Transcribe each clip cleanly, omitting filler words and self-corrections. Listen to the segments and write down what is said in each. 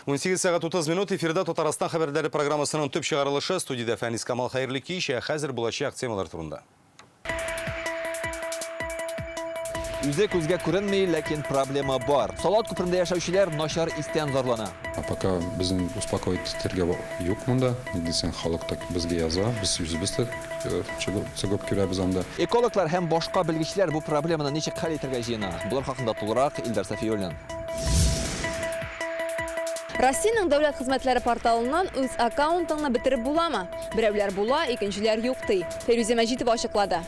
18 сәгать 30 минут эфирда Татарстан хәбәрләре программасының төп чыгарылышы. Студиядә Фәнис Камал хәерле кич. Ә хәзер булачак темалар турында. Үзе күзгә күренми, ләкин проблема бар. Салават күперендә яшәүчеләр начар истән зарлана. А пока безнең успокоить итәргә юк монда. Ник дисәң, халык та безгә яза, без үзебез дә чыгып күрәбез анда. Экологлар һәм башка белгечләр бу проблеманы ничек хәл итәргә җыена? Болар хакында тулырак Илдар Сафиуллин. Россиянең дәүләт хезмәтләре порталыннан үз аккаунтыңны бетереп буламы? Берәүләр була, икенчеләр юк ди. Фәйрүзә Мәҗитова ачыклады.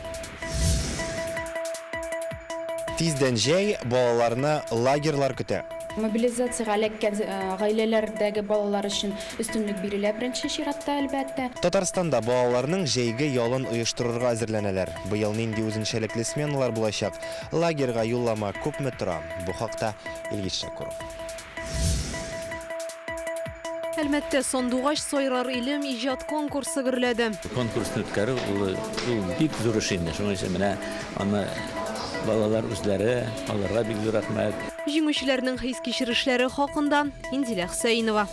Тиздән җәй, балаларны лагерьлар көтә. Мобилизациягә эләккән гаиләләрдәге балалар өчен өстенлек бирелә беренче чиратта, әлбәттә. Татарстанда балаларның җәйге ялын оештырырга әзерләнәләр. Быел нинди үзенчәлекле сменалар булачак? Лагерьга юллама күпме тора? Бу хакта Илгиз Шәкүров. Әлмәттә Сандугач сайрар илем иҗат конкурсы гөрләде. Конкурсны үткәрү ул, ул бик зур эш инде. Шуның өчен менә аны балалар үзләре, аларга бик зур рәхмәт. Җиңүчеләрнең хис-кичерешләре хакында Инзилә Хөсәенова.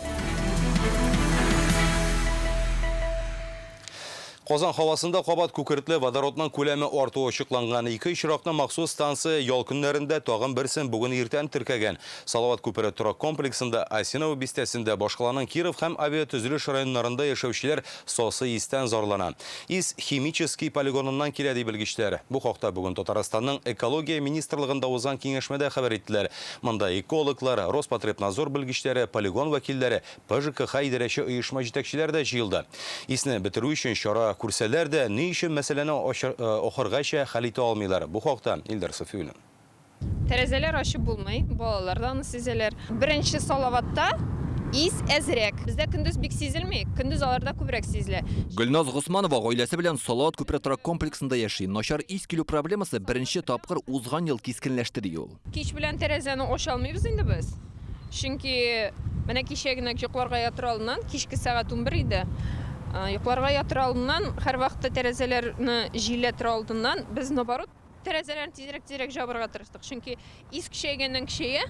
Казан һавасында кабат күкертле водородның күләме артуы ачыкланган. Ике очракны махсус станция ял көннәрендә, тагын берсен бүген иртән теркәгән. Салават күпере торак комплексында, Осиново бистәсендә, башкаланың Киров һәм Авиатөзелеш районнарында яшәүчеләр сасы истән зарлана. Ис Химический полигоныннан килә, ди белгечләр. Бу хакта бүген Татарстанның Экология министрлыгында узган киңәшмәдә хәбәр иттеләр. Монда экологлар, Роспотребнадзор белгечләре, полигон вәкилләре, ПЖКХ идарәче оешма җитәкчеләре дә җыелды. Исне бетерү өчен чара күрсәләр дә, ни өчен мәсьәләне ахыргача хәл итә алмыйлар? Бу хакта Илдар Сафиуллин. Тәрәзәләр ачып булмый, балалар да аны сизәләр. Беренче Салаватта ис әзрәк. Бездә көндез бик сизелми, көндез аларда күбрәк сизелә. Гөлназ Госманова гаиләсе белән Салават күпере торак комплексында яши. Начар ис килү проблемасы беренче тапкыр узган ел кискенләште, ди ул. Кич белән тәрәзәне ача алмыйбыз инде без. Чөнки менә кичә генә йокларга ятыр алдыннан, кичке сәгать 11 иде. Йокларга ятыр алдыннан, һәрвакытта тәрәзәләрне җилләтер алдыннан без наоборот тәрәзәләрне тизрәк-тизрәк җабырга тырыштык. Чөнки ис көчәйгәннән көчәя.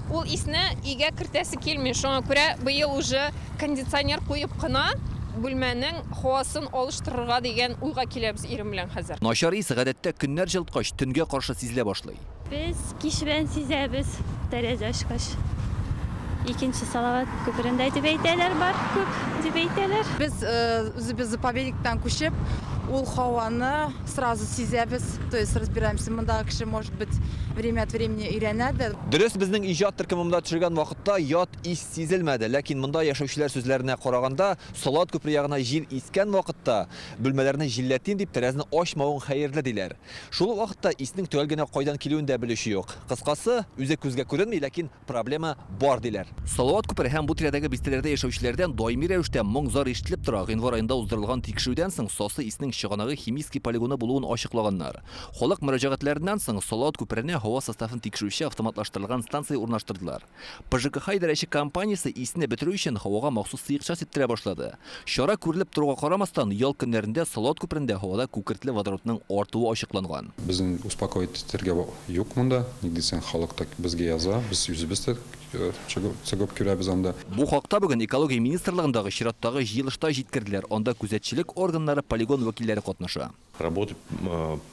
Ул исне өйгә кертәсе килми. Шуңа күрә быел уже кондиционер куеп кына бүлмәнең һавасын алыштырырга дигән уйга киләбез ирем белән хәзер. Начар ис, гадәттә, көннәр җылыткач, төнгә каршы сизелә башлый. Без кич белән сизәбез, тәрәзә ачкач. Икенче Салават күперендә дип әйтәләр, бар күп дип әйтәләр. Без үзебез заповедниктан күчеп, ул һаваны сразу сизәбез, то есть разбираемся. Мондагы кеше, может быть, время от времени өйрәнәдер. Дөрес, безнең иҗат төркеме монда төшергән вакытта ят ис сизелмәде. Ләкин монда яшәүчеләр сүзләренә караганда, Салават күпере ягына җил искән вакытта, бүлмәләрне җилләтим дип тәрәзне ачмавың хәерле, диләр. Шул ук вакытта иснең төгәл генә кайдан килүен дә белүче юк. Кыскасы, үзе күзгә күренми, ләкин проблема бар, диләр. Салават күпере һәм бу тирәдәге бистәләрдә яшәүчеләрдән даими рәвештә моң-зар ишетелеп тора. Гыйнвар аенда уздырылган тикшерүдән соң сасы иснең чыганагы Химический полигоны булуын ачыклаганнар. Халык мөрәҗәгатьләреннән соң Салават күперенә һава составын тикшерүче автоматлаштырылган станция урнаштырдылар. ПЖКХ идарәче компаниясе исне бетерү өчен һавага махсус сыекча сиптерә башлады. Чара күрелеп торуга карамастан, ял көннәрендә Салават күперендә һавада күкертле водородның артуы ачыкланган. Безнең успокоить итәргә юк монда, ник дисәң, халык та безгә яза, без үзебез дә чыгып күрәбез анда. Бу хакта бүген Экология министрлыгындагы чираттагы җыелышта җиткерделәр, анда күзәтчелек органнары, полигон вәкилләре катнаша. Работа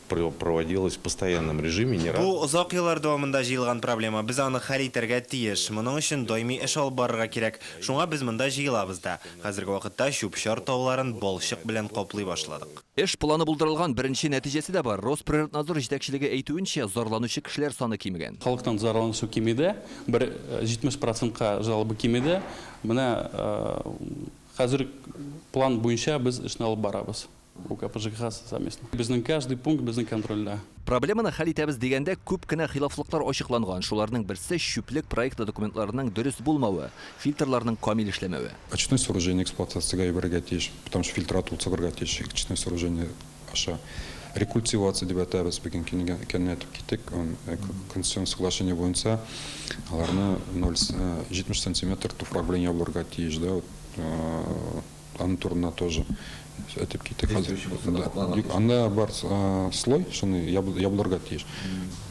проводилась в постоянном режиме, не раз. Бу озак еллар дәвамында җыелган проблема, без аны хәл итәргә тиеш. Моның өчен даими эш алып барырга кирәк. Шуңа без монда җыелабыз да. Хәзерге вакытта чүп-чар тауларын балчык белән каплый башладык. Эш планы булдырылган, беренче нәтиҗәсе дә бар. Росприроднадзор җитәкчелеге әйтүенчә, зарланучы кешеләр саны кимегән. Халыктан зарланышу кимеде, бер 70 процентка жалоба кимеде. Менә хәзер план буенча без эшне алып барабыз. УКП ЖКХ совместно. Безнең каждый пункт безнең контрольдә. Проблеманы хәл итәбез дигәндә күп кенә хилафлыклар ачыкланган. Шуларның берсе, чүплек проекты документларының дөрес булмавы, фильтрларның камил эшләмәве. Очистной сооружение эксплуатациягә ебәрергә тиеш, потому что фильтр атылып чыгарга тиеш очистной сооружение аша. Рекультивация дип әйтәбез, бүген көнне әйтеп киттек, концессион соглашение буенча аларны 0,70 сантиметр туфрак белән ябылырга тиеш, да, вот, Аның турында тоже әйтеп киттек. Анда бар слой, шуны ябылырга тиеш.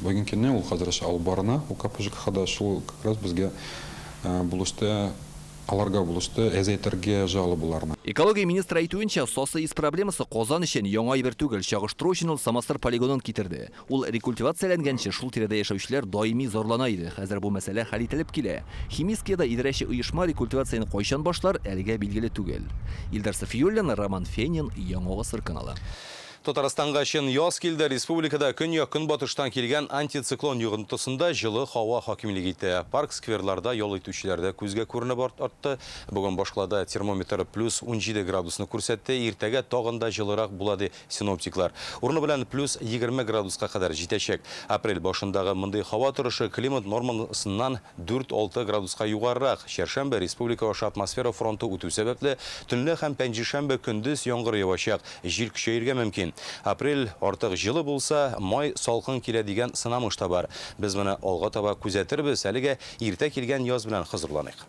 Бүген көнне ул хәзер алып барына, УКП ЖКХда шул как раз безгә Булышты, аларга булышты әзәйтергә жалобаларны. Экология министры әйтүенчә, сасы ис проблемасы Казан өчен яңа әйбер түгел. Чагыштыру өчен ул Самосыр полигонын китерде. Ул рекультивацияләнгәнче шул тирәдә яшәүчеләр даими зарлана иде. Хәзер бу мәсьәлә хәл ителеп килә. Химическиядә идарәче оешма рекультивацияне кайчан башлар, әлегә билгеле түгел. Илдар Сафиуллин, Роман Фенин, Яңа гасыр каналы. Татарстанга чын яз килде. Республикада көньяк-көнбатыштан килгән антициклон йогынтысында җылы һава хакимлек итә. Парк-скверларда ял итүчеләр дә күзгә күренеп артты. Бүген башкалада термометр плюс 17 градусны күрсәтте. Иртәгә тагын да җылырак була, ди синоптиклар. Урыны белән плюс 20 градуска кадәр җитәчәк. Апрель башындагы мондый һава торышы климат нормасыннан 4-6 градуска югарырак. Чәршәмбе республика аша атмосфера фронты үтү сәбәпле, төнлә һәм пәнҗешәмбе көндез яңгыр явачак, җил көчәергә мөмкин. Апрель артык җылы булса, май салкын килә дигән сынамыш та бар. Без моны алга таба күзәтербез, әлегә иртә килгән яз белән хозурланыйк.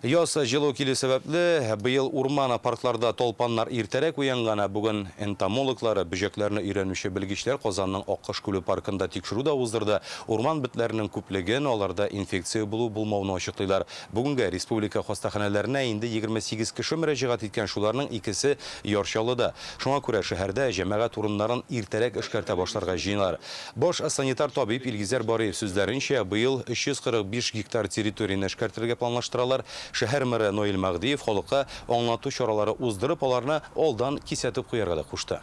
Яз җылы килү сәбәпле, быел урман паркларда талпаннар иртәрәк уянган. Ә бүген энтомологлар, бөҗәкләрне өйрәнүче белгечләр Казанның Аккош күле паркында тикшерү дә уздырды. Урман бетләренең күплеген, аларда инфекция булу-булмауны ачыклыйлар. Бүгенгә республика хастаханәләренә инде 28 кеше мөрәҗәгать иткән, шуларның икесе Яр Чаллыда. Шуңа күрә шәһәрдә җәмәгать урыннарын иртәрәк эшкәртә башларга җыеналар. Баш санитар табиб Илгизәр Бариев сүзләренчә, быел 345 гектар территорияне эшкәртергә планлаштыралар. Шәһәр мэры Наил Мәһдиев халыкка аңлату чаралары уздырып, аларны алдан кисәтеп куярга да кушты.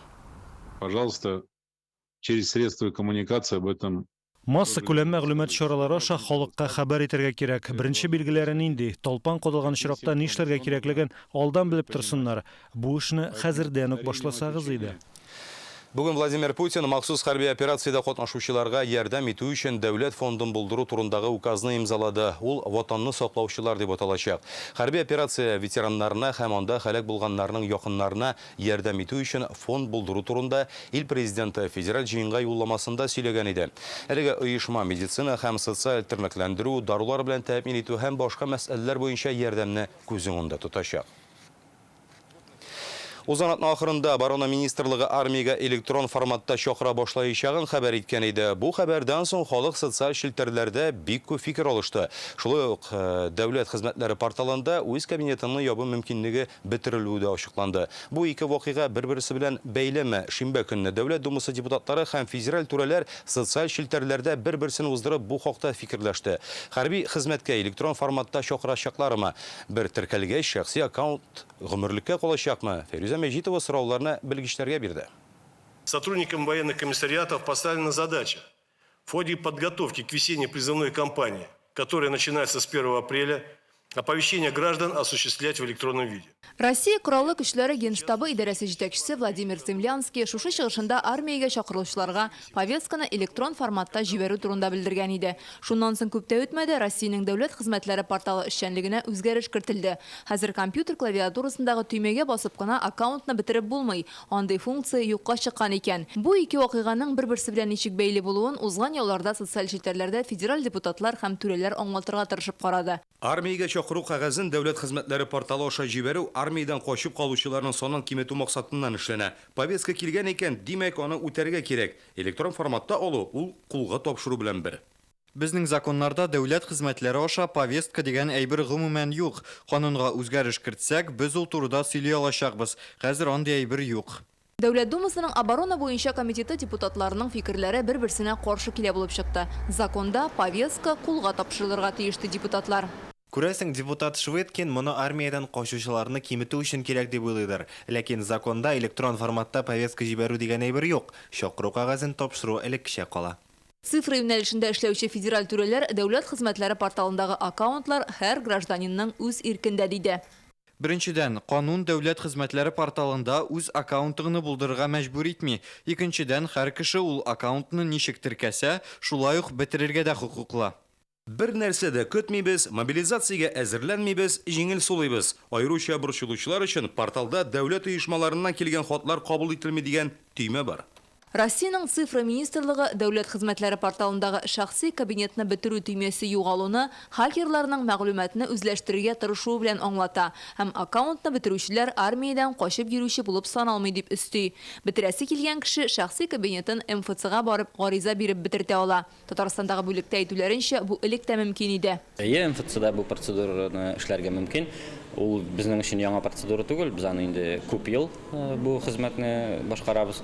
Пожалуйста, через средства коммуникации об этом Массакүләм мәгълүмат чаралары аша халыкка хәбәр итәргә кирәк. Беренче билгеләре нинди, талпан кадалган очракта нишләргә кирәклеген алдан белеп торсыннар. Бу эшне хәзердән үк башласагыз иде. Бүген Владимир Путин махсус хәрби операциядә катнашучыларга ярдәм итү өчен дәүләт фондын булдыру турындагы указны имзалады. Ул Ватанны саклаучылар дип аталачак. Хәрби операция ветераннарына һәм анда һәлак булганнарның якыннарына ярдәм итү өчен фонд булдыру турында ил Президенты Федераль җыенга юлламасында сөйләгән иде. Әлеге оешма медицина һәм социаль тернәкләндерү, дарулар белән тәэмин итү һәм башка мәсьәләләр буенча ярдәмне күз уңында тотачак. Узган атна ахырында Оборона министрлыгы армиягә электрон форматта чакыра башлаячагын хәбәр иткән иде. Бу хәбәрдән соң халык социаль челтәрләрдә бик күп фикер алышты. Шулай ук дәүләт хезмәтләре порталында үз кабинетыңны ябу мөмкинлеге бетерелүе дә ачыкланды. Бу ике вакыйга бер-берсе белән бәйлеме? Шимбә көнне Дәүләт Думасы депутатлары һәм федераль түрәләр социаль челтәрләрдә бер-берсен уздырып бу хакта фикерләште. Хәрби хезмәткә электрон форматта чакырачаклармы? Бер теркәлгәч, шәхси аккаунт гомерлеккә калачакмы? Фәйрүзә Мәҗитова сорауларны белгечләргә бирде. Сотрудникам военных комиссариатов поставлена задача в ходе подготовки к весенней призывной кампании, которая начинается с 1 апреля, оповещение граждан осуществлять в электронном виде. Россия Кораллы Көчләре Генштабы идарәсе җитәкчесе Владимир Цимлянский шушы чыгышында армиягә чакырылучыларга повестканы электрон форматта җибәрү турында белдергән иде. Шуннан соң күп тә үтмәде, Россиянең дәүләт хезмәтләре порталы эшчәнлегенә үзгәреш кертелде. Хәзер компьютер клавиатурасындагы төймәгә басып кына аккаунтны бетереп булмый, андый функция юкка чыккан икән. Бу ике вакыйганың бер-берсе белән ничек бәйле булуын узган ялларда социаль челтәрләрдә федераль депутатлар һәм түрәләр аңлатырга тырышып карады. Армиягә чакыру кәгазен дәүләт хезмәтләре порталы аша җибәрү армиядән качып калучыларның санын киметү максатыннан эшләнә. Повестка килгән икән, димәк, аны үтәргә кирәк. Электрон форматта алу ул кулга тапшыру белән бер. Безнең законнарда дәүләт хезмәтләре аша повестка дигән әйбер гомумән юк. Канунга үзгәреш кертсәк, без ул турыда сөйли алачакбыз. Хәзер андый әйбер юк. Дәүләт Думасының Оборона буенча комитеты депутатларының фикерләре бер-берсенә каршы килә булып чыкты. Законда повестка кулга тапшырылырга тиеш, ди депутатлар. Күрәсең, депутат Швыдкин моны армиядән качучыларны киметү өчен кирәк дип уйлыйдыр. Ләкин законда электрон форматта повестка җибәрү дигән әйбер юк. Чакыру кәгазен тапшыру элеккечә кала. Цифра юнәлешендә эшләүче федераль түрәләр дәүләт хезмәтләре порталындагы аккаунтлар һәр гражданинның үз иркендә, диде. Беренчедән, канун дәүләт хезмәтләре порталында үз аккаунтыңны булдырырга мәҗбүр итми. Икенчедән, һәр кеше ул аккаунтны ничек теркәсә, шулай ук бетерергә дә хокуклы. Бер нәрсә дә көтмибез, мобилизациягә әзерләнмибез, җиңел сулыйбыз. Аеруча борчылучылар өчен порталда дәүләт оешмаларыннан килгән хатлар кабул ителми дигән төймә бар. Россиянең Цифра министрлыгы Дәүләт хезмәтләре порталындагы шәхси кабинетны бетерү төймәсе югалуны хакерларның мәгълүматны үзләштерергә тырышуы белән аңлата һәм аккаунтны бетерүчеләр армиядән качып йөрүче булып саналмый дип өсти. Бетерәсе килгән кеше шәхси кабинетын МФЦга барып гариза биреп бетертә ала. Татарстандагы бүлектә әйтүләренчә, бу элек тә мөмкин иде. Әйе, МФЦда бу процедураны эшләргә мөмкин. Ул безнең өчен яңа процедура түгел, без аны инде күп ел бу хезмәтне башкарабыз.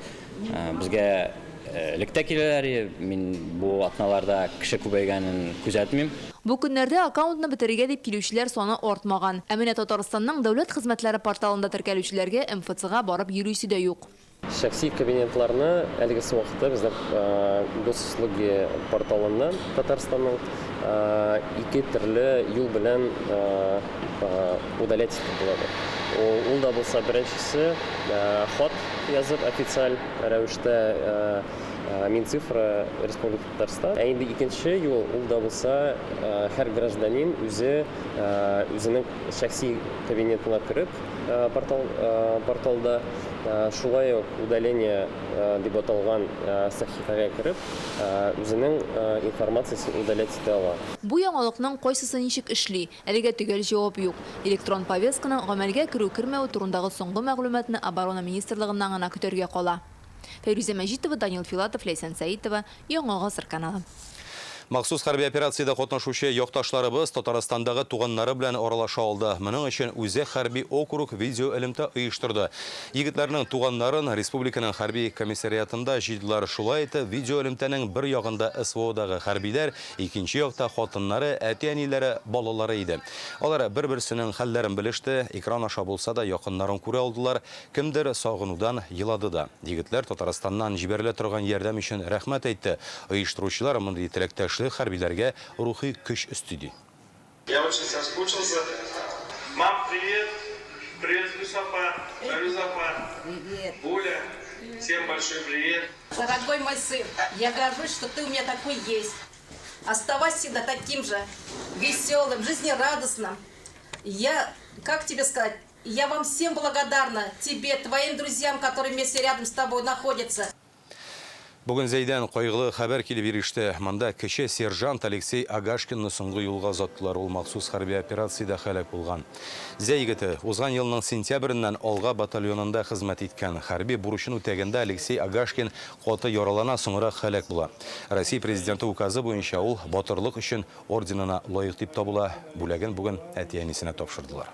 Безгә элек тә киләләр, мин бу атналарда кеше күбәйгәнен күзәтмим. Бу көннәрдә аккаунтны бетерергә дип килүчеләр саны артмаган. Ә менә Татарстанның Дәүләт хезмәтләре порталында теркәлүчеләргә МФЦга барып йөрисе дә юк. Шәхси кабинетларны әлегесе вакытта безнең Госуслуги порталыннан Татарстанның ике төрле юл белән удалять итеп булады. Ул да булса беренчесе хат язып официаль рәвештә Минцифра Республика Татарстан. Ә инде икенче юл, ул да булса һәр гражданин үзе үзенең шәхси кабинетына кереп портал порталда Шулай ук Удаление дип аталган сәхифәгә кереп, үзенең информациясен удалять итә ала. Бу яңалыкның кайсысы ничек эшли, әлегә төгәл җавап юк. Электрон повестканың гамәлгә керү-кермәве турындагы соңгы мәгълүматны Оборона министрлыгыннан гына көтәргә кала. Фәйрүзә Мәҗитова, Данил Филатов, Ләйсән Сәитова, Яңа гасыр каналы. Махсус хәрби операциядә катнашучы якташларыбыз Татарстандагы туганнары белән аралаша алды. Моның өчен Үзәк хәрби округ видеоэлемтә оештырды. Егетләрнең туганнарын республиканың хәрби комиссариатында җыйдылар. Шулай итеп, видеоэлемтәнең бер ягында СВОдагы хәрбиләр, икенче якта хатыннары, әти-әниләре, балалары иде. Алар бер-берсенең хәлләрен белеште, экран аша булса да якыннарын күрә алдылар. Кемдер сагынудан елады да. Егетләр Татарстаннан җибәрелә торган ярдәм өчен рәхмәт әйтте. Оештыручылар мондый теләктәшлек хәрбиләргә рухи көч өсти ди. Я очень соскучился. Мам, привет! Привет, Флюс апа, Флюза апа. Привет. Буля, всем большой привет. Дорогой мой сын, я горжусь, что ты у меня такой есть. Оставайся всегда таким же веселым, жизнерадостным. Я, как тебе сказать, я вам всем благодарна, тебе, твоим друзьям, которые вместе рядом с тобой находятся. Бүген Зәйдән кайгылы хәбәр килеп иреште. Монда кече сержант Алексей Агашкинны соңгы юлга озаттылар. Ул махсус хәрби операциядә һәлак булган. Зәй егете узган елның сентябреннән Алга батальонында хезмәт иткән. Хәрби бурычын үтәгәндә Алексей Агашкин каты яралана, соңрак һәлак була. Россия Президенты указы буенча ул Батырлык өчен орденына лаек дип табыла. Бүләген бүген әти-әнисенә тапшырдылар.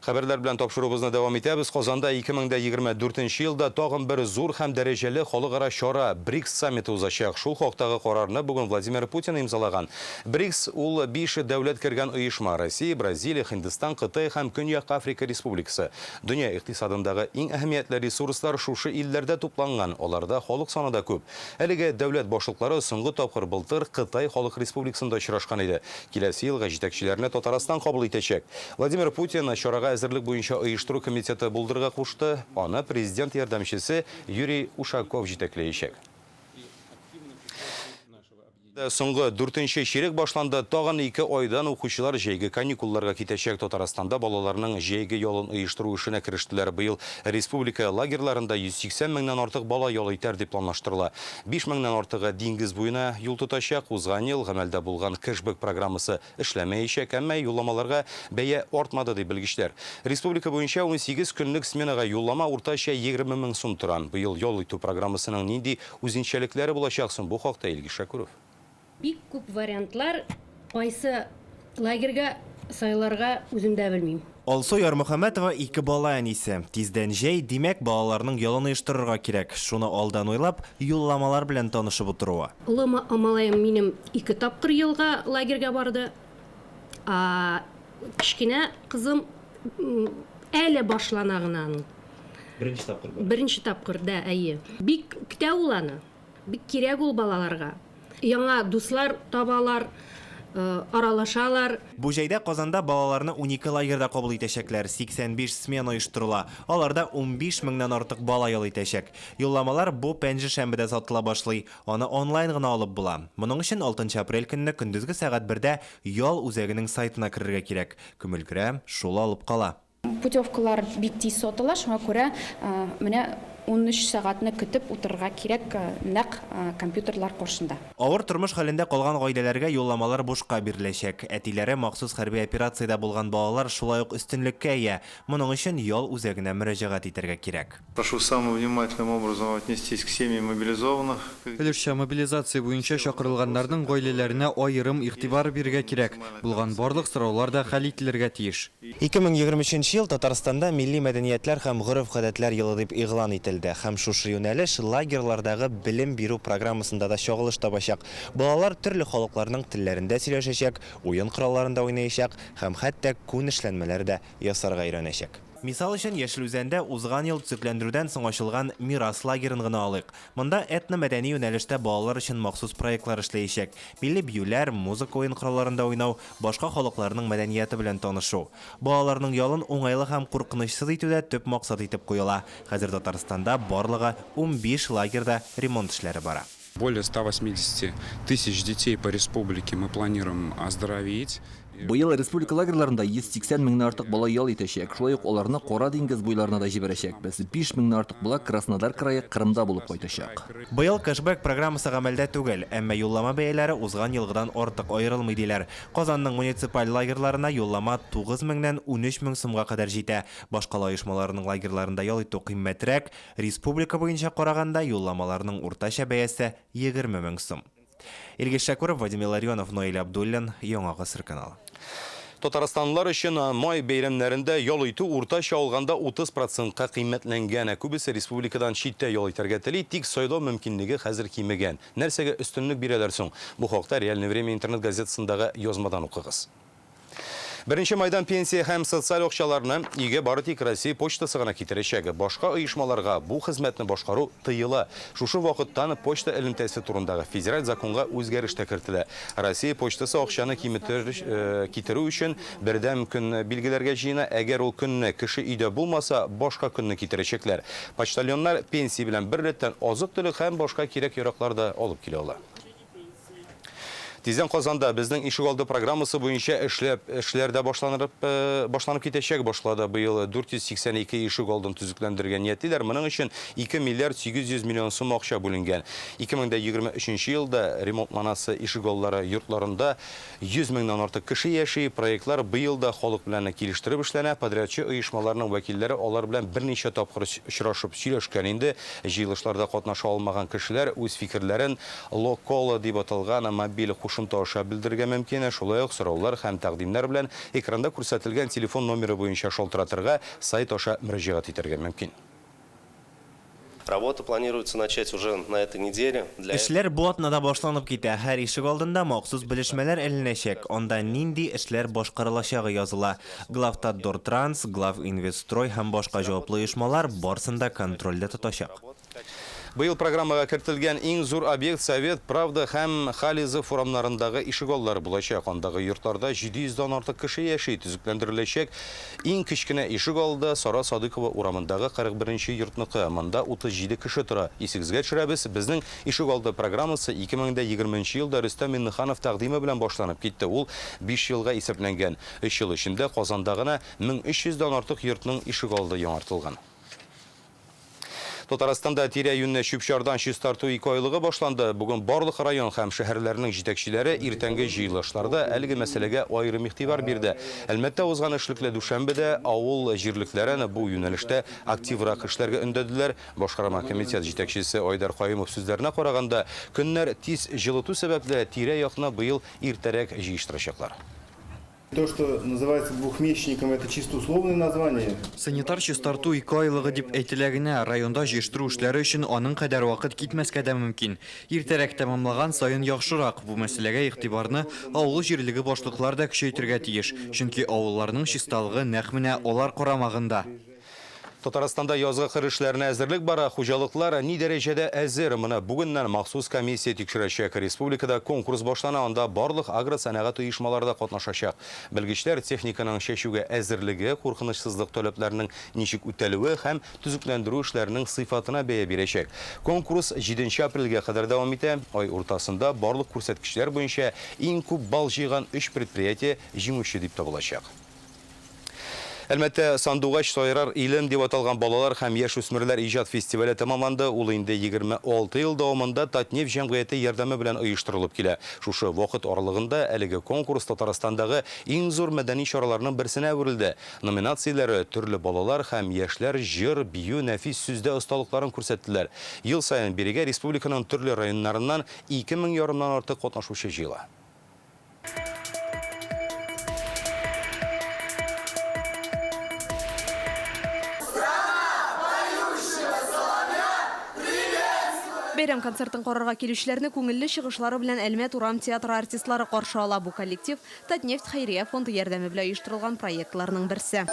Хәбәрләр белән тапшыруыбызны дәвам итәбез. Казанда 2024 елда тагын бер зур һәм дәрәҗәле халыкара чара БРИКС саммиты узачак. Шул хактагы карарны бүген Владимир Путин имзалаган. БРИКС ул биш дәүләт кергән оешма: Россия, Бразилия, Һиндстан, Кытай һәм Көньяк Африка Республикасы. Дөнья икътисадындагы иң әһәмиятле ресурслар шушы илләрдә тупланган, аларда халык саны да күп. Әлеге дәүләт башлыклары соңгы тапкыр былтыр Кытай Халык Республикасында очрашкан иде. Киләсе елга җитәкчеләрне Татарстан кабул итәчәк. Владимир Путин чарага әзерлек буенча оештыру комитеты булдырырга кушты, аны президент ярдәмчесе Юрий Ушаков җитәкләячәк. Соңгы дүртенче чирек башланды. Тагын ике айдан укучылар җәйге каникулларга китәчәк. Татарстанда балаларның җәйге ялын оештыру эшенә керештеләр. Быел республика лагерьларында 180 меңнән артык бала ял итәр дип планлаштырыла. 5 меңнән артыгы диңгез буена юл тотачак. Узган ел гамәлдә булган кэшбэк программасы эшләмәячәк, әмма юлламаларга бәя артмады, ди белгечләр. Республика буенча 18 көнлек сменага юллама уртача 20 мең сум тора. Быел ял итү программасының нинди Үзенчәлекләре булачак соң, бу хакта Илгиз Шәкүров. Бик күп вариантлар, кайсы лагерьга сайларга үзем дә белмим. Алсу Ярмөхәммәтова ике бала әнисе. Тиздән җәй, димәк, балаларның ялын оештырырга кирәк. Шуны алдан уйлап, юлламалар белән танышып утыруы. Олы малаем минем ике тапкыр елга лагерьга барды. Ә кечкенә кызым әле башлана гына аның. Беренче тапкыр бара. Беренче тапкыр, да, әйе. Бик көтә ул аны. Бик кирәк ул балаларга. Яңа дуслар табалар, аралашалар. Бу җәйдә Казанда балаларны 12 лагерьда кабул итәчәкләр, 85 смена оештырыла. Аларда 15 меңнән артык бала ял итәчәк. Юлламалар бу пәнҗешәмбедә сатыла башлый. Аны онлайн гына алып була. Моның өчен алтынчы апрель көнне көндезге сәгать бердә ял үзәгенең сайтына керергә кирәк. Кем өлгерә, шул алып кала. Путевкалар бик тиз сатыла, шуңа күрә менә 13 сәгатьне көтеп утырырга кирәк нәкъ компьютерлар каршында. Авыр тормыш хәлендә калган гаиләләргә юлламалар бушка биреләчәк. Әтиләре махсус хәрби операциядә булган балалар шулай ук өстенлеккә ия. Моның өчен ял үзәгенә мөрәҗәгать итәргә кирәк. Прошу самым внимательным образом отнестись к семьям мобилизованных. Өлешчә мобилизация буенча чакырылганнарның гаиләләренә аерым игътибар бирергә кирәк. Булган барлык сораулар да хәл ителергә тиеш. 2023 ел Татарстанда Милли мәдәниятләр һәм гореф-гадәтләр елы дип игълан ителде. Һәм шушы юнәлеш лагерьлардагы белем бирү программасында да чагылыш табачак. Балалар төрле халыкларның телләрендә сөйләшәчәк, уен коралларында уйнаячак һәм хәтта күн эшләнмәләр дә ясарга өйрәнәчәк. Мисал өчен, Яшел Үзәндә узган ел төзекләндерүдән соң ачылган Мирас лагерен гына алыйк. Монда этно-мәдәни юнәлештә балалар өчен махсус проектлар эшләячәк, милли биюләр, музыка уен коралларында уйнау, башка халыкларның мәдәнияте белән танышу. Балаларның ялын уңайлы һәм куркынычсыз итү дә төп максат итеп куела. Хәзер Татарстанда барлыгы 15 лагерьда ремонт эшләре бара. Более 180 тысяч детей по республике мы планируем оздоровить. Быел республика лагерьларында 180 меңнән артык бала ял итәчәк. Шулай ук аларны Кара диңгез буйларына да җибәрәчәкбез. 5 меңнән артык бала Краснодар крае, Кырымда булып кайтачак. Быел кэшбэк программасы гамәлдә түгел, әмма юллама бәяләре узган елгыдан артык аерылмый, диләр. Казанның муниципаль лагерьларына юллама 9 меңнән 13 мең сумга кадәр җитә. Башкала оешмаларының лагерьларында ял итү кыйммәтрәк, Республика буенча караганда, юлламаларның уртача бәясе 20 мең сум. Илгиз Шәкүров, Вадим Илларионов, Наил Абдуллин, Яңа Гасыр каналы. Татарстанлылар өчен май бәйрәмнәрендә ял итү уртача алганда 30 процентка кыйммәтләнгән. Ә күбесе республикадан читтә ял итәргә тели, тик сайлау мөмкинлеге хәзер кимегән. Нәрсәгә өстенлек бирәләр соң? Бу хакта Реальное время интернет-газетасындагы язмадан укыгыз. Беренче майдан пенсия һәм социаль акчаларны өйгә бары тик Россия почтасы гына китерәчәк. Башка оешмаларга бу хезмәтне башкару тыела. Шушы вакыттан почта элемтәсе турындагы федераль законга үзгәреш тә кертелә. Россия почтасы акчаны киметер, э, китерү өчен бердәм көн билгеләргә җыена. Әгәр ул көнне кеше өйдә булмаса, башка көнне китерәчәкләр. Почтальоннар пенсия белән беррәттән азык-төлек һәм башка кирәк-яраклар да алып килә ала. Тиздән Казанда безнең ишегалды программасы буенча эшләп эшләр дә башланып э, башланып китәчәк. Башлады быел 482 ишегалдын төзекләндерергә ниятлиләр. Моның өчен 2 миллиард 800 миллион сум акча бүленгән. 2023 елда ремонтланасы ишегаллары йортларында 100 меңнән артык кеше яши. Проектлар быел да халык белән килештереп эшләнә. Подрядчы оешмаларның вәкилләре алар белән берничә тапкыр очрашып сөйләшкән инде. Җыелышларда катнаша алмаган кешеләр үз фикерләрен Локола дип аталган мобиль кушымта аша белдерергә мөмкин. Шулай ук сораулар һәм тәкъдимнәр белән экранда күрсәтелгән телефон номеры буенча шалтыратырга, сайт аша мөрәҗәгать итәргә мөмкин. Работы планируется начать уже на этой неделе. Для Эшләр бу атнада башланып китә. Һәр ишек алдында махсус белешмәләр эленәчәк, анда нинди эшләр башкарылачагы языла. Главтатдортранс, Главинвестстрой һәм башка җаваплы оешмалар барсын да контрольдә тотачак. Быел программага кертелгән иң зур объект Совет, Правда һәм Хализов урамнарындагы ишегаллары булачак. Андагы йортларда 700 дан артык кеше яши. Төзекләндереләчәк иң кечкенә ишегалды Сара Садыкова урамындагы 41 нче йортныкы. Монда 37 кеше тора. Исегезгә төшерәбез, безнең ишегалды программасы 2020 нче елда Рөстәм Миңнеханов тәкъдиме белән башланып китте. Ул биш елга исәпләнгән. Өч ел эчендә Казанда гына 1300 дан артык йортның ишегалды яңартылган. Татарстанда тирә-юньне чүп-чардан чистарту икеайлыгы башланды. Бүген барлык район һәм шәһәрләрнең җитәкчеләре иртәнге җыелышларда әлеге мәсьәләгә аерым игътибар бирде. Әлмәттә узган эшлекле дүшәмбедә авыл җирлекләрен бу юнәлештә активрак эшләргә өндәделәр. Башкарма комитет җитәкчесе Айдар Каюмов сүзләренә караганда, көннәр тиз җылыту сәбәпле, тирә-якны быел иртәрәк җыештырачаклар. То, что называется двухмесячником, это чисто условное название. Санитар чистарту икеайлыгы дип әйтелә генә, районда җыештыру эшләре өчен аның кадәр вакыт китмәскә дә мөмкин. Иртәрәк тәмамлаган саен яхшырак. Бу мәсьәләгә игътибарны авыл җирлеге башлыклары да көчәйтергә тиеш, чөнки авылларның чисталыгы нәкъ менә алар карамагында. Татарстанда язгы кыр эшләренә әзерлек бара. Хуҗалыклар ни дәрәҗәдә әзер? Моны бүгеннән махсус комиссия тикшерәчәк. Республикада конкурс башлана, анда барлык агросәнәгать оешмалары да катнашачак. Белгечләр техниканың чәчүгә әзерлеге, куркынычсызлык таләпләренең ничек үтәлүе һәм төзекләндерү эшләренең сыйфатына бәя бирәчәк. Конкурс җиденче апрельгә кадәр дәвам итә. Ай уртасында барлык күрсәткечләр буенча иң күп балл җыйган өч предприятие җиңүче дип табылачак. Әлмәттә Сандугач сайрар илем дип аталган балалар һәм яшүсмерләр иҗат фестивале тәмамланды. Ул инде 26 ел дәвамында Татнефть җәмгыяте ярдәме белән оештырылып килә. Шушы вакыт аралыгында әлеге конкурс Татарстандагы иң зур мәдәни чараларның берсенә әверелде. Номинацияләре төрле балалар һәм яшьләр җыр, бию, нәфис сүздә осталыкларын күрсәттеләр. Ел саен бирегә республиканың төрле районнарыннан 2 мең ярымнан артык катнашучы җыела. Бәйрәм концертын карарга килүчеләрне күңелле чыгышлары белән Әлмәт урам театры артистлары каршы ала. Бу коллектив Татнефть хәйрия фонды ярдәме белән оештырылган проектларның берсе.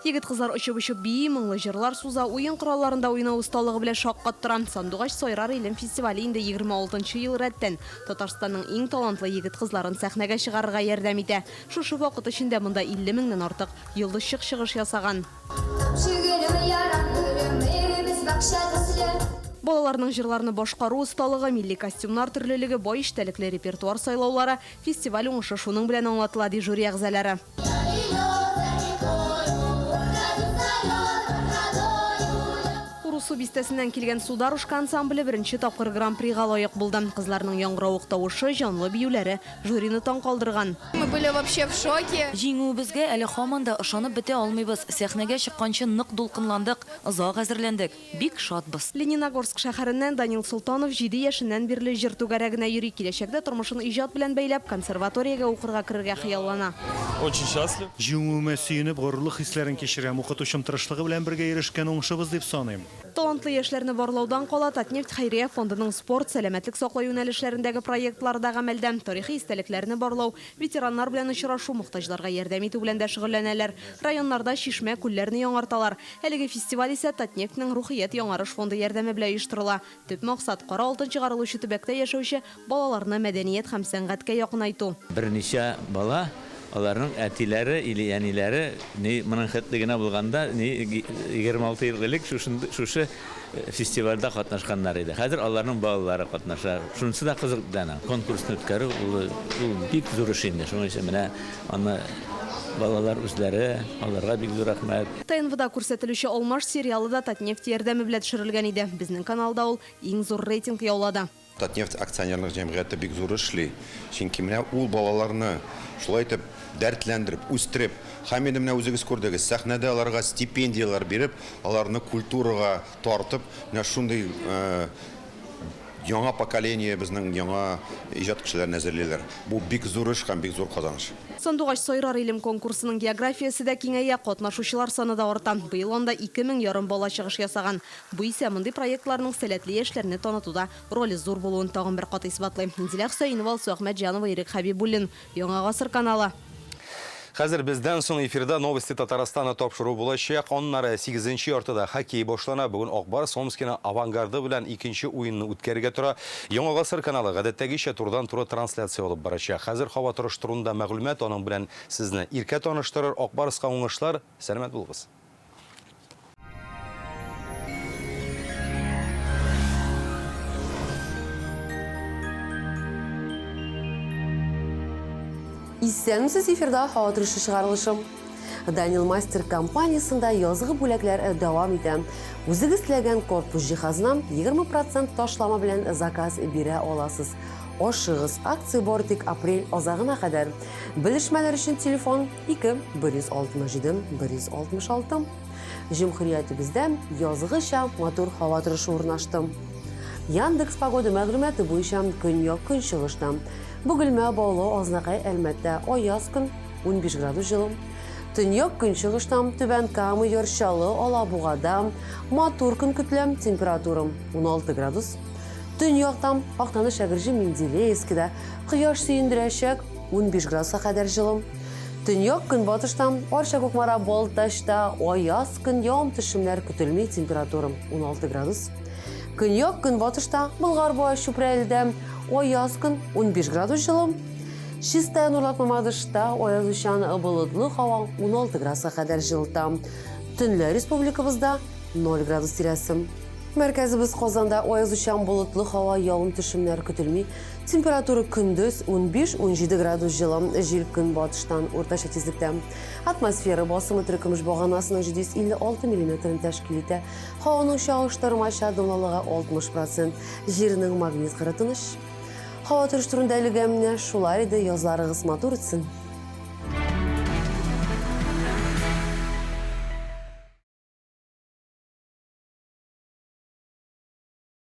Егет-кызлар очып-очып бии, моңлы җырлар суза, уен коралларында уйнау осталыгы белән шаккаттыра. Сандугач сайрар илем фестивале инде 26 нчы ел рәттән Татарстанның иң талантлы егет-кызларын сәхнәгә чыгарырга ярдәм итә. Шушы вакыт эчендә монда 50 меңнән артык йолдызчык чыгыш ясаган. Балаларның җырларны башкару осталыгы, милли костюмнар төрлелеге, бай эчтәлекле репертуар сайлаулары, фестиваль уңышы шуның белән аңлатыла, ди жюри әгъзалары. Урусу бистәсеннән килгән Сударушка ансамбле беренче тапкыр Гран-прига лаек булды. Кызларның яңгыравык тавышы, җанлы биюләре жюрины таң калдырган. Мы были вообще в шоке. Җиңүебезгә әле һаман да ышанып бетә алмыйбыз. Сәхнәгә чыкканчы нык дулкынландык, озак әзерләндек. Бик шатбыз. Лениногорск шәһәреннән Данил Солтанов җиде яшеннән бирле җыр түгәрәгенә йөри. Киләчәктә тормышын иҗат белән бәйләп, консерваториягә укырга керергә хыяллана. Очень счастлив. Җиңүемә сөенеп, горурлык хисләрен кичерәм. Укытучым тырышлыгы белән бергә ирешкән уңышыбыз дип саныйм. Талантлы яшьләрне барлаудан кала, Татнефть хәйрия фондының спорт, сәламәтлек саклау юнәлешләрендәге проектлары да гамәлдә. Тарихи истәлекләрне барлау, ветераннар белән очрашу, мохтаҗларга ярдәм итү белән дә шөгыльләнәләр. Районнарда чишмә, күлләрне яңарталар. Әлеге фестиваль исә Татнефтьнең Рухият яңарыш фонды ярдәме белән оештырыла. Төп максат, кара алтын чыгарылучы төбәктә яшәүче балаларны мәдәният һәм сәнгатькә якынайту. Берничә бала, аларның әтиләре или әниләре, ни моның хәтле генә булганда, ни 26 ел элек шушындый, шушы фестивальдә катнашканнар иде. Хәзер аларның балалары катнаша. Шунысы да кызык бит аның. Конкурсны үткәрү ул, ул бик зур эш инде. Шуның өчен менә аны балалар үзләре, аларга бик зур рәхмәт. ТНВда күрсәтелүче Алмаш сериалы да Татнефть ярдәме белән төшерелгән иде. Безнең каналда ул иң зур рейтинг яулады. Татнефть акционерлык җәмгыяте бик зур эшли, чөнки менә ул балаларны шулай итеп дәртләндереп, үстереп, һәм инде менә үзегез күрдегез, сәхнәдә аларга стипендияләр биреп, аларны культурага тартып, менә шундый яңа поколение безнең яңа иҗат кешеләрен әзерлиләр. Бу бик зур эш һәм бик зур казаныш. Сандугач сайрар илем конкурсының географиясе дә киңәя, катнашучылар саны да арта. Быел анда ике мең ярым бала чыгыш ясаган. Бу исә мондый проектларның сәләтле яшьләрне танытуда роле зур булуын тагын бер кат исбатлый. Инзилә Хөсәенова, Алсу Әхмәтҗанова, Ирек Хәбибуллин. Яңа гасыр каналы. Хәзер бездән соң эфирда Новости Татарстана тапшыру булачак. Аннары сигезенче яртыда хоккей башлана. Бүген Ак Барс Омскиның Авангарды белән икенче уенны үткәрергә тора. Яңа гасыр каналы гадәттәгечә турыдан-туры трансляция алып барачак. Хәзер һава торышы турында мәгълүмат, аның белән сезне Иркә таныштырыр. Ак Барска уңышлар, сәламәт булыгыз. Исәнмесез, эфирда һава торышы чыгарылышы. Данил Мастер компаниясендә язгы бүләкләр дәвам итә. Үзегез теләгән корпус җиһазына 20% ташлама белән заказ бирә аласыз. Ашыгыз, акция бары тик апрель азагына кадәр. Белешмәләр өчен телефон 2 167 166. Җөмһүриятебездә язгыча матур һава торышы урнашты. Яндекс Погода мәгълүматы буенча көньяк-көнчыгышта Бөгелмә, Баулы, Азнакай, Әлмәттә аяз көн, 15 градус җылы. Төньяк-көнчыгышта Түбән Кама, Яр Чаллы, Алабугада матур көн көтелә, температура 16 градус. Төньякта Актаныш, Әгерҗе, Менделеевскида кояш сөендерәчәк, 15 градуска кадәр җылы. Төньяк-көнбатышта Арча, Кукмара, Балтачта аяз көн, явым-төшемнәр көтелми, температура 16 градус. Көньяк-көнбатышта Болгар, Буа, Чүпрәледә аяз көн, 15 градус җылы. Чистай, Нурлат, Мамадышта аязучан болытлы һава, 16 градуска кадәр җылыта. Төнлә республикабызда 0 градус тирәсе. Мәркәзебез Казанда аязучан болытлы һава, явым-төшемнәр көтелми. Температура көндез 15-17 градус җылы, җил көнбатыштан уртача тизлектә. Атмосфера басымы терекөмеш баганасының 756 миллиметрын тәшкил итә. Һаваның чагыштырмача дымлылыгы 60 процент. Җирнең магнит кыры тыныч. Һава торышы турында әлегә менә шулар иде. Язларыгыз матур үтсен.